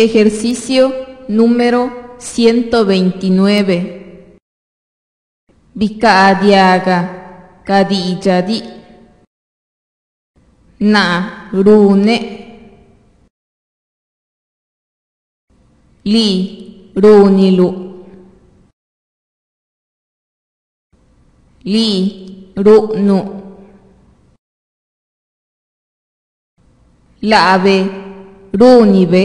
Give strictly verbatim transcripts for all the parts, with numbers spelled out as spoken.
Ejercicio número ciento veintinueve. Bicaadiaga ca diidxaꞌ diꞌ. Naa runeꞌ. Lii runiluꞌ. Lii ruꞌnuꞌ. Laabe runibe.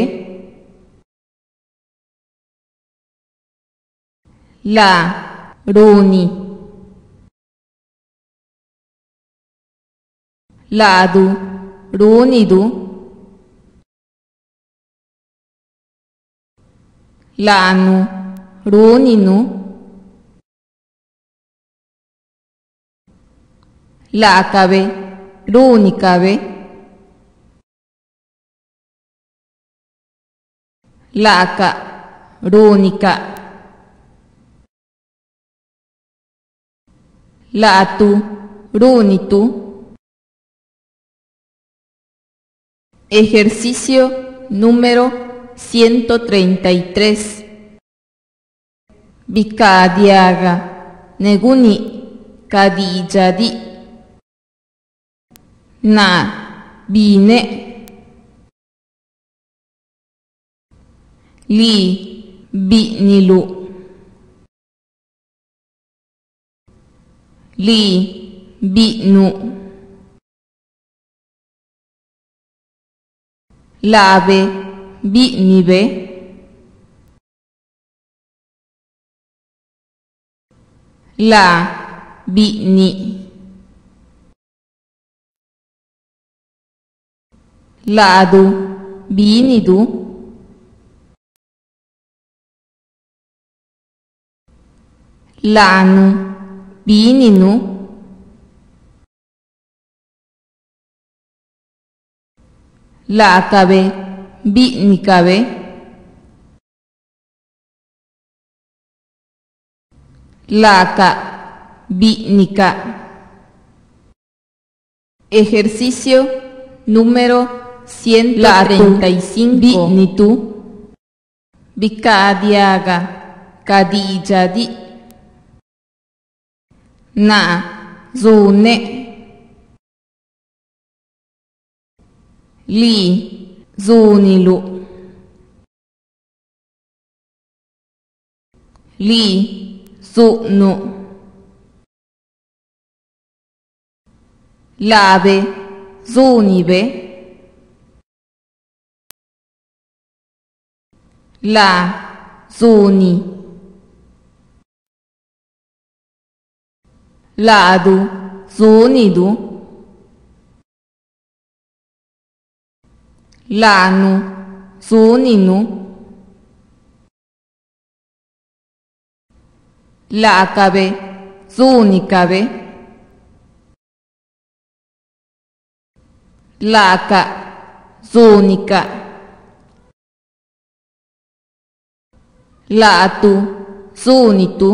Laa runi. Laadu runidu. Laanu runinu. Laacabe runicabe. Laacaꞌ runicaꞌ. Laatu runitu. Ejercicio número ciento treinta y tres. Bicaadiaga ne guníꞌ ca diidxaꞌ diꞌ. Naa bineꞌ. Lii biꞌniluꞌ. Lii biꞌnuꞌ. Laabe biꞌnibe. Laa biꞌniꞌ. Laadu bínidu. Laanu bíninu. Laacabe bíꞌnicabe. Laacaꞌ bíꞌnicaꞌ. Ejercicio número ciento treinta y cinco. Laatu bíꞌnitu. Bicaadiaga ca diidxaꞌ diꞌ. Naa zuneꞌ. Lii zuniluꞌ. Lii zuꞌnuꞌ. Laabe zunibe. Laa zuni. Laadu zúnidu. Laanu zúninu. Laacabe zúnicabe. Laacaꞌ zúnicaꞌ. Laatu zúnitu.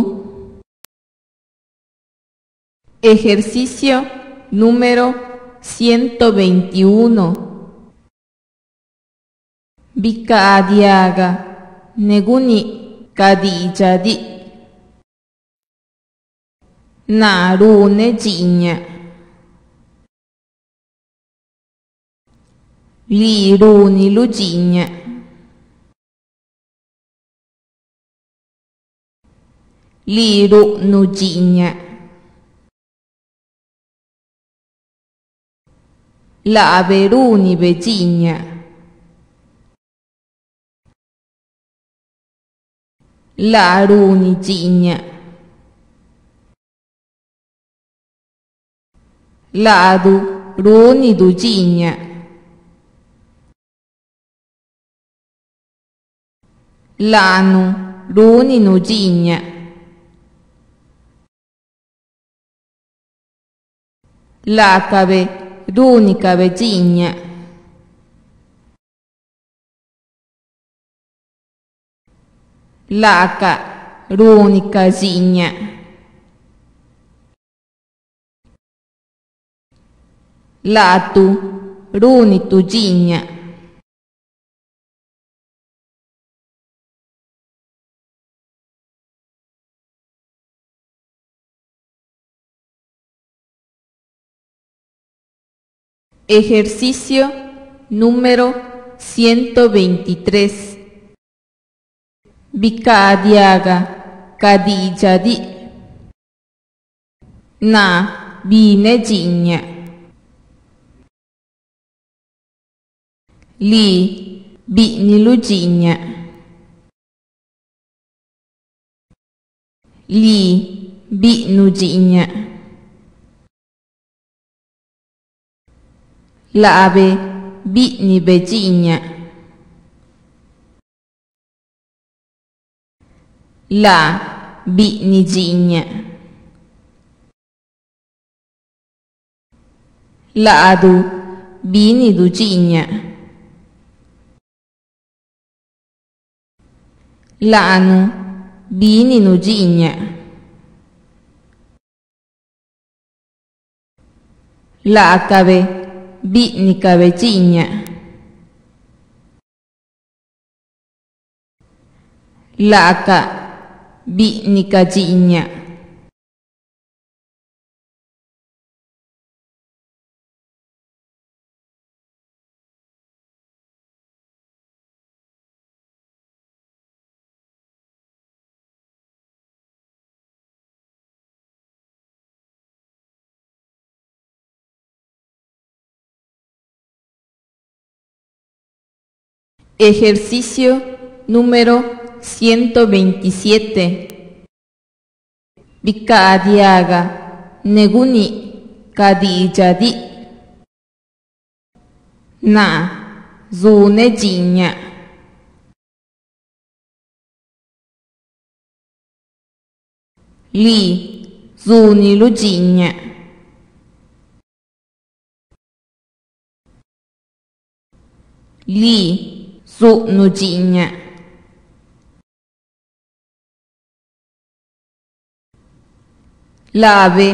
Ejercicio número ciento veintiuno. Bicaadiaga ne guníꞌ ca diidxaꞌ diꞌ. Naa runeꞌ dxiiñaꞌ. Lii runiluꞌ dxiiñaꞌ. Lii ruꞌnuꞌ dxiiñaꞌ. Laabe runibe dxiiñaꞌ. Laa runi dxiiñaꞌ. Laadu rúnidu dxiiñaꞌ. Laanu rúninu dxiiñaꞌ. Laacabe rúnicabe dxiiñaꞌ. Laacaꞌ rúnicaꞌ dxiiñaꞌ. Laatu rúnitu dxiiñaꞌ. Ejercicio número ciento veintitrés. Bicaadiaga ca diidxaꞌ diꞌ. Naa bineꞌ dxiiñaꞌ. Lii biꞌniluꞌ dxiiñaꞌ. Lii biꞌnuꞌ dxiiñaꞌ. Laabe biꞌnibe dxiiñaꞌ. Laa biꞌniꞌ dxiiñaꞌ. Laadu bínidu dxiiñaꞌ. Laanu bíninu dxiiñaꞌ. Laacabe bíꞌnicabe dxiiñaꞌ. Laaca bíꞌnicaꞌ dxiiñaꞌ. Ejercicio número ciento veintisiete. Bicaadiaga ne guníꞌ ca diidxaꞌ diꞌ. Naa zuneꞌ dxiiñaꞌ. Lii zúniluꞌ dxiiñaꞌ. Lii zuꞌnuꞌ dxiiñaꞌ. Laabe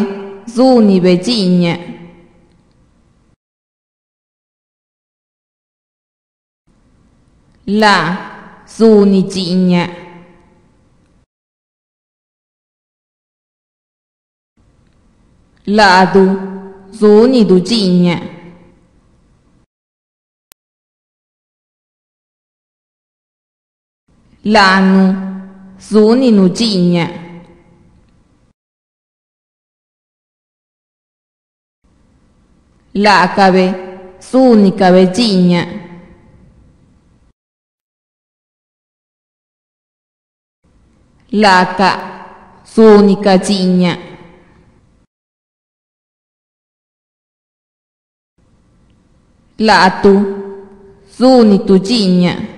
zúnibe dxiiñaꞌ. Laa zuni dxiiñaꞌ. Laadu zúnidu dxiiñaꞌ. Laanu zúninu dxiiñaꞌ. Laacabe zúnicabe dxiiñaꞌ. Laaca zúnicaꞌ dxiiñaꞌ. Laatu zúnitu dxiiñaꞌ.